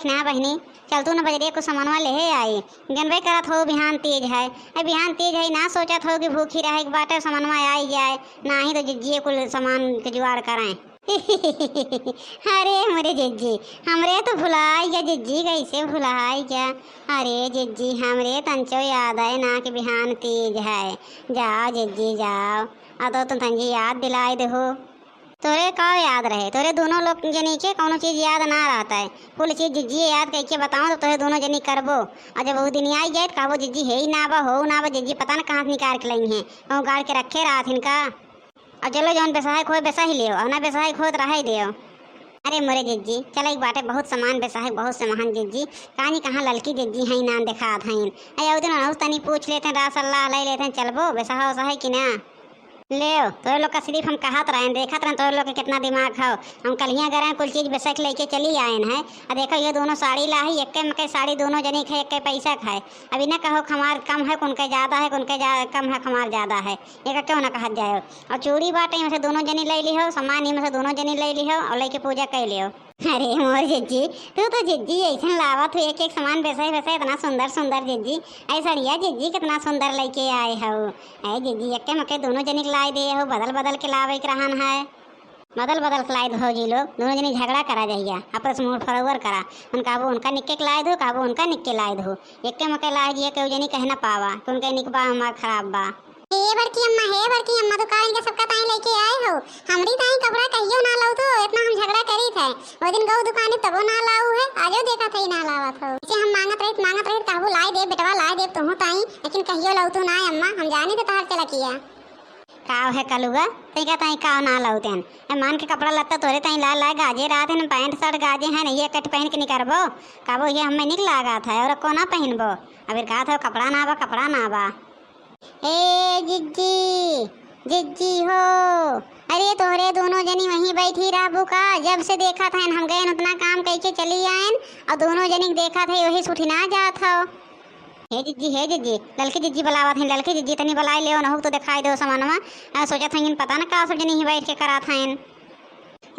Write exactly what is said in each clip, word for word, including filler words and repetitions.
ना बहिनी, चल तू न बजरिया कुछ सामानवा लेहे आई। जनबे करत हो बिहान तीज है। ए बिहान तीज है, ना सोचत हो कि भूखी रहे के बाटे, सामानवा आई जाए, नाही तो जिज्जिए कुल सामान के जुगाड़ कराएं। अरे मोरे जिज्जी, हमरे तो भुलाई गया जिज्जी, कैसे भुलाई गया? अरे जिज्जी, हमरे तंचो याद है ना कि बिहान तीज है। जाओ जिज्जी जाओ, आ तो तुम तंजी याद दिलाई देहो। तोरे का याद रहे, तोरे दोनों लोग जनी के कौनो चीज याद ना रहता है। कुल चीज जिज्जी याद करके बताओ तो तोरे दोनों जनी करबो। और जब वो दिन आई जाए तो कहबो जिज्जी है ही ना बा, हो ना बा, जिज्जी पता ना कहाँ से निकाल के लाई है, कहूँ गाड़ के रखे रहत इनका। और चलो जौन बेसाहे खोए बेसा ही लेओ, और ना बेसाहे खोए तो रहे देओ। अरे मोरे जिज्जी, चलो एक बाटे बहुत सामान बेसाहे, बहुत सामान जिज्जी, कानी कहाँ ललकी जिज्जी हैं ना देखात हैं। अरे वो दिन उस तनी पूछ लेते हैं, राय सलाह ले लेते हैं, चलबो बेसाहा उसाहे कि ना। लेओ, तोरे लोग का सिर्फ हम कहत रहेन, देखत रहेन तोरे लोग के कितना दिमाग हौ। हम कलिया गए रहेन, कुल चीज बेसक लेके चली आएन है। आ देखो, ये दोनों साड़ी ला है, एक्के मके साड़ी दोनों जनी के एक्के पैसा के है। अभी ना कहो कि हमार कम है, कुन के ज्यादा है, कुन के जा-, कम है, हमार ज्यादा है। ये का क्यों ना कहत जाओ। और चूड़ी बाटे, इनमें से दोनों जनी ले लिहो, सामान इनमें से दोनों जनी ले लिहो और लेके पूजा कर लियो। अरे मोर जिज्जी, तू तो जिज्जी ऐसन लावत हो, एक एक सामान बेसे बेसे इतना सुंदर सुंदर जिज्जी। ऐ सड़िया जिज्जी कितना सुंदर लेके आए हो। ऐ जिज्जी, एक्के मके दोनों जनी के लाई दे हो, बदल बदल के लावे के रहन है। बदल बदल के लाई दे भौजी लोग, दोनों जनी झगड़ा करा जहिया, आपस में मुड़ फरवर करा। उन कहबो उनका निक्के के लाई दो, कहबो उनका निक्के लाई दो। एक्के मके लाई दिया, केहू जनी कह ना पावा कि उनके निक बा, हमार खराब बा। हे बड़की अम्मा, हे बड़की अम्मा, तू का इनके सबका ताई लेके आए हो? हमरी ताई कपड़ा कहियो ना लाऊ तो, इतना हम झगड़ा करी थे। वो दिन गऊ दुकाने तबो ना लाऊ है, आजो देखा था ही ना लावत हो। इसे हम मांगत रहित, मांगत रहित, कहबो लाई दे बेटवा, लाई दे तुहू ताई, लेकिन कहियो लाऊ तू ना अम्मा, हम जानी थे तहर चला किया। काव है कलुआ, तई का ताई काव ना लाऊ तेन? ए मान के कपड़ा लत्ता तोरे ताई ला ला गाजे रात है, पैंट शर्ट गाजे हैं, ये कट पहन के निकरबो, कहबो ये हमें निक लागा था और को ना पहनबो। अबीर कहा था कपड़ा ना बा, कपड़ा ना बा। ए जिज्जी, जिज्जी हो, अरे तोहरे दोनों जनी वहीं बैठी रहबू का? जब से देखा था हम गए उतना काम कह के चली आएन और दोनों जनी के देखा था वही सुठी ना जात हो। हे जिज्जी, हे जिज्जी, ललकी जिज्जी बुलावत हैं, ललकी जिज्जी तनी बुलाई लेओ, नहुक तो दिखाई दो सामानवा। आ, सोचत हैं इन पता न का सब जनी ही बैठ के करात हैं।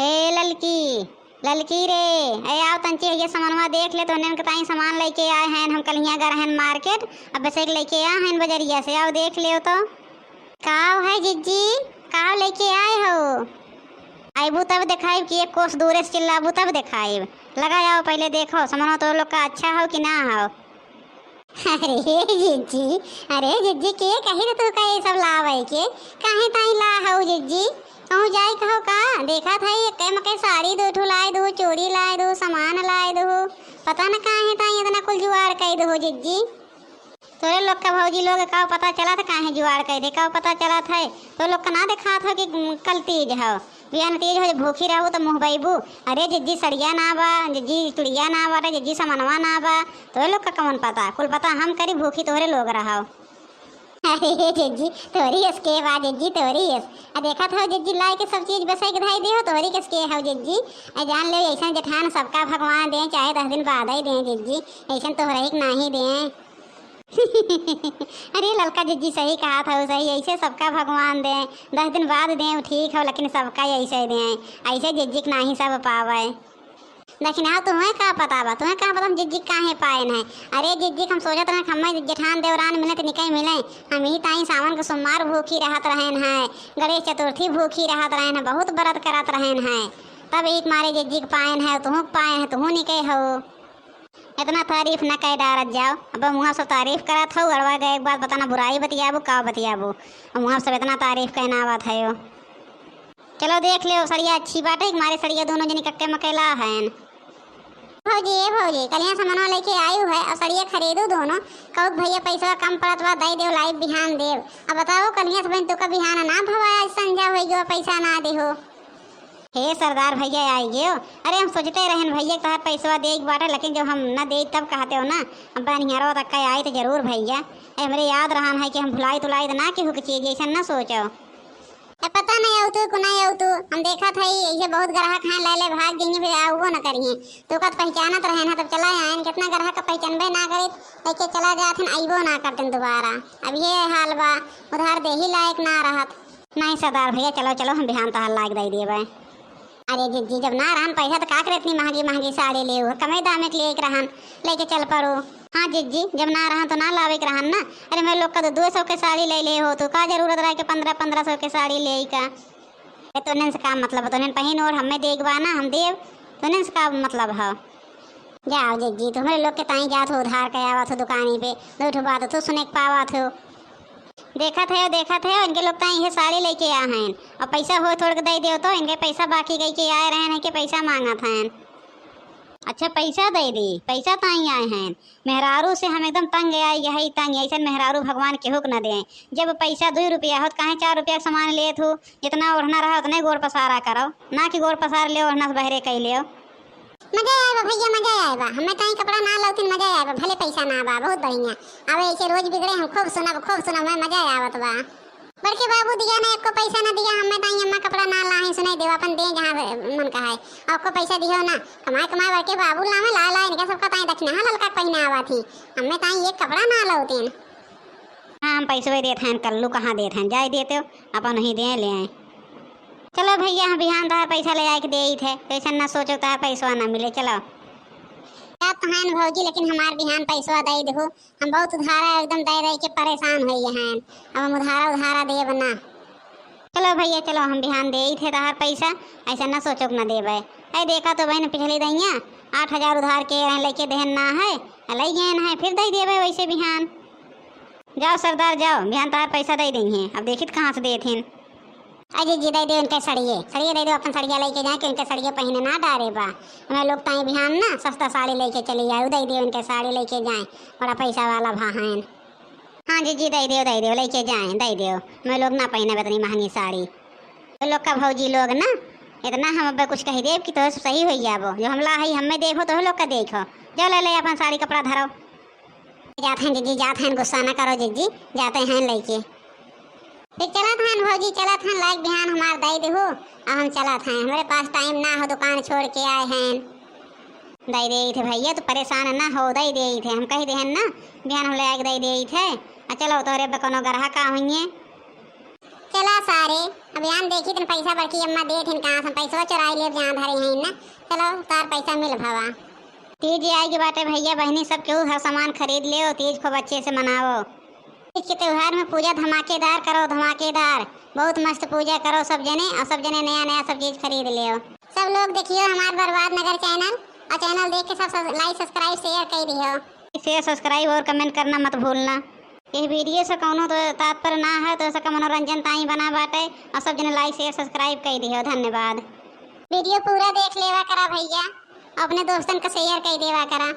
हे ललकी, ललकी रे, ए, आओ तंची, ये सामानवा देख ले, तोहने के ताई सामान लेके आए हैं, हम कल हियाँ गए रहन मार्केट, अब बस एक लेके आए हैं बजरिया से, आओ देख ले तो। काव है जिज्जी, काव लेके आए हो? आइबू तब देखाइब कि एक कोस दूरे से चिल्लाबू तब देखाइब। लगा आओ पहले देखो, सामानवा तो लोग का अच्छा हो कि ना हो। अरे जिज्जी, अरे जिज्जी, के कही रे तू का ये सब लावे के? काहे ताई ला हऊ जिज्जी? कहूँ जाई कहो का? देखा था ये कई मकई साड़ी दो ठो लाए दो, चूड़ी लाए दो, सामान लाए दो। पता न काहे ताई इतना कुल जुगाड़ कई दो जिज्जी। तोरे लोग का भौजी लोग का पता चला था काहे जुगाड़ कई दे, का पता चला था? तो लोग का ना देखा था कि कल तीज हो। बिहान तीज हो, जब भूखी रहबू, तब मुँह बइबू, "अरे जिज्जी, सड़िया ना बा, जिज्जी, चुड़िया ना बा, अरे जिज्जी, समनवा ना बा।" तोरे लोग का कवन पता? कुल पता हम करी, भूखी तोहरे लोग रहो। अरे जिज्जी, तोरी एस के बा, जिज्जी, तोरी एस। आ देखत हो, जिज्जी, लाए के सब चीज बसाई के धाई दे हो, तोरी केस के हो, जिज्जी। आ जान ले, ऐसन जेठान सबका भगवान दे, चाहे दस दिन बाद ही दे, जिज्जी। ऐसन तोहरे के नाही दे। अरे ललका जिज्जी सही कहा था, सही, ऐसे सबका भगवान दे, दस दिन बाद दे, ठीक हो, लेकिन सबका ऐसे दे, ऐसे जिज्जी के नाही सब पावे। लेकिन हाँ, तुम्हें का पता बा, तुम्हें का पता हम जिज्जी काहे पाए नहीं? अरे जिज्जी, हम सोचत रहे, हमें जेठान देवरान मिले तो निकल मिले, हम ही ताई सावन के सोमवार भूखी रहत रहेन है, गणेश चतुर्थी भूखी रहत रहेन है, बहुत व्रत करत रहेन है, तब एक मारे जिज्जी के पाए हैं, तुहूँ के पाए हैं, तुहूँ निके हो। इतना तारीफ न कह डारत जाओ। अब मुँह सब तारीफ करत हो, अड़वा गए एक बात बताना, बुराई बतियाबू, का बतियाबू? अब मुँह सब इतना तारीफ कहना आवत है यो। चलो देख ले, सड़िया अच्छी बाटे, हमारे सड़िया दोनों जनी कक्के मकेला हैं। भौजी, ए भौजी, कलिया सामानवा लेके आयु है, अब सड़िया खरीदू दोनों। कहू भैया पैसा कम पड़त बा, दई देव, लाई बिहान देव। अब बताओ कलिया से बहन, तुका बिहान ना भवा, आज संझा हो गयो, पैसा ना देहो। हे सरदार भैया आई गयो। अरे हम सोचते रहन भैया तोहार पैसवा दे के बाटे, लेकिन जब हम न दे तब कहते हो ना। अब बनिहारो तक का आई तो जरूर भैया। ए, हमरे याद रहन है कि हम भुलाई तुलाई तो ना केहू के चीज ऐसा ना सोचो। ए, पता नहीं आऊ तू, को नहीं आऊ तू। हम देखत है ये बहुत ग्राहक हैं, ले ले भाग जाइए, फिर आऊबो न करिए। तो का पहचानत रहन है, तब चला आयन, कितना ग्राहक का पहचानबे ना करे, लेके चला जात हन, आईबो ना करते दोबारा। अब ये हाल बा, उधार दे ही लायक ना रहत। नहीं सरदार भैया, चलो चलो, हम बिहान तोहार लायक दे देबे। अरे जिज्जी, जब ना रहन पैसा तो का करे इतनी महंगी महंगी साड़ी लेउ, कमे दामे के लेके रहन, लेके चल पड़ो। हाँ जिज्जी, जब ना रहन तो ना लावे के रहन ना। अरे हमरे लोग का तो दो सौ के साड़ी ले ले हो, तो का जरूरत रहे के पन्द्रह पन्द्रह सौ के साड़ी लेइ का? ए, तोहन से का मतलब है? तोहन पहिन ओढ़ हमें देख बा ना, हम देब, तोहन से का मतलब है? जाओ जिज्जी, तुम्हरे लोग के ताई जात हो, उधार के आवत हो दुकानी पे, दो ठो बात तू सुने के पावत हो। देखत है, देखत है, इनके लोग ताई ये साड़ी लेके आ हैं और पैसा हो थोड़ के दे दो, तो इनके पैसा बाकी गई के आए रहे हैं कि पैसा मांगत हैं। अच्छा, पैसा दे दी, पैसा ताई आए हैं। मेहरारू से हम एकदम तंग आई गए, तंग। ऐसन मेहरारू भगवान केहू के न दें। जब पैसा दुई रुपया होत, काहे चार रुपया के सामान लेत हो? जितना ओढ़ना रहा, उतने गोड़ पसारा करो, ना कि गोड़ पसार ले, ओढ़ना से बहरे कई ले। मजा आए बा भैया, मजा आए बा। हमें ताई कपड़ा ना लौतिन, मजा आए बा, भले पैसा ना बा, बहुत बढ़िया। अब ऐसे रोज बिगड़े, हम खूब सुनब, खूब सुनब, हमें मजा आवत बा। बड़के बाबू दिया ना, एको पैसा ना दिया, हमें ताई अम्मा कपड़ा ना लाही, सुनाई देवा, अपन दे जहाँ मन का है। और को पैसा दियो ना, कमाए कमाए बड़के बाबू लावे, ला ला, इनका सबका ताई दक्षिणा, हाँ, ललका के पहिना आवा थी, हमें ताई एक कपड़ा ना लौतिन। हाँ, हम पैसवे देत हैं, कल्लू कहाँ देत हैं, जाए देते हो, अपन वहीं दे ले आए। चलो भैया, हम बिहान तहार पैसा ले आए के देइत है, तो ऐसा ना सोचो तहार पैसवा ना मिले। चलो। जात हैं भौजी, लेकिन हमार बिहान पैसवा दे दहो, हम बहुत उधारा एकदम दे दे के परेशान हो गए हैं, अब हम उधारा उधारा देब ना। चलो भैया, चलो, हम बिहान देइत है तहार पैसा, ऐसा ना सोचो के ना देबे। ऐ देखा तो बहन, पिछली दइया आठ हजार उधार के रहे, लेके देहन ना है, आ लई गए हैं, फिर दे देबे वैसे बिहान। जाओ सरदार जाओ, बिहान तहार पैसा दे देंगे, अब देखित कहाँ से देथिन। अरे जिज्जी, दे दे उनके सड़िए, सड़िए दे दो, अपन सड़िया लेके जाए कि उनके सड़िए पहिने ना डारे बा। हमें लोग ताई बिहान ना सस्ता साड़ी लेके चली आए, दे दे उनके साड़ी लेके जाए, बड़ा पैसा वाला भा हैं। हाँ जिज्जी, दे दो, दे दो, लेके जाए, दे दो। हमें लोग ना पहिने इतनी महंगी साड़ी। तो लोग का भौजी लोग ना, इतना हम अब कुछ कही देब कि तो सही हो जाबो। जो हम ला है, हमें देखो, तो लोग का देखो। जाओ ले ले अपन साड़ी कपड़ा धरो। जात हैं जिज्जी, जात हैं, गुस्सा ना करो जिज्जी, जाते हैं लेके। फिर चलत हैं भौजी, चलत हैं, लाइक बिहान हमार दे देहु, अब हम चलत हैं, हमरे पास टाइम ना हो, दुकान छोड़ के आए हैं। दे देइत है भैया, तू परेशान ना हो, दे देइत है, हम कही देहन ना, बिहान हम ले आके दे देइत है। आ चलो तोरे बे कोनो ग्राहक का होइए। चला सारे, अब यान देखी तन पैसा बड़की अम्मा देत हिन कहाँ से, हम पैसवा चुराई लेब जहाँ धरे हैं ना। चलो तार पैसा मिल भवा। तीज आएगी बाटे भैया बहनी, सब केहू हर सामान खरीद ले, तीज खूब अच्छे से मनाओ। तीज के त्योहार में पूजा धमाकेदार करो, धमाकेदार, बहुत मस्त पूजा करो सब जने, और सब जने नया नया सब चीज खरीद ले। सब लोग देखियो हमार बर्बाद नगर चैनल, और चैनल देख के सब, सब लाइक, सब्सक्राइब, शेयर कर दियो। शेयर, सब्सक्राइब और कमेंट करना मत भूलना। यह वीडियो से कौनो तो तात्पर्य ना है, तो सबका मनोरंजन ताई बना बाटे, और सब जने लाइक, शेयर, सब्सक्राइब कर दियो। धन्यवाद। वीडियो पूरा देख लेवा करा भैया, अपने दोस्तन का शेयर कर देवा करा।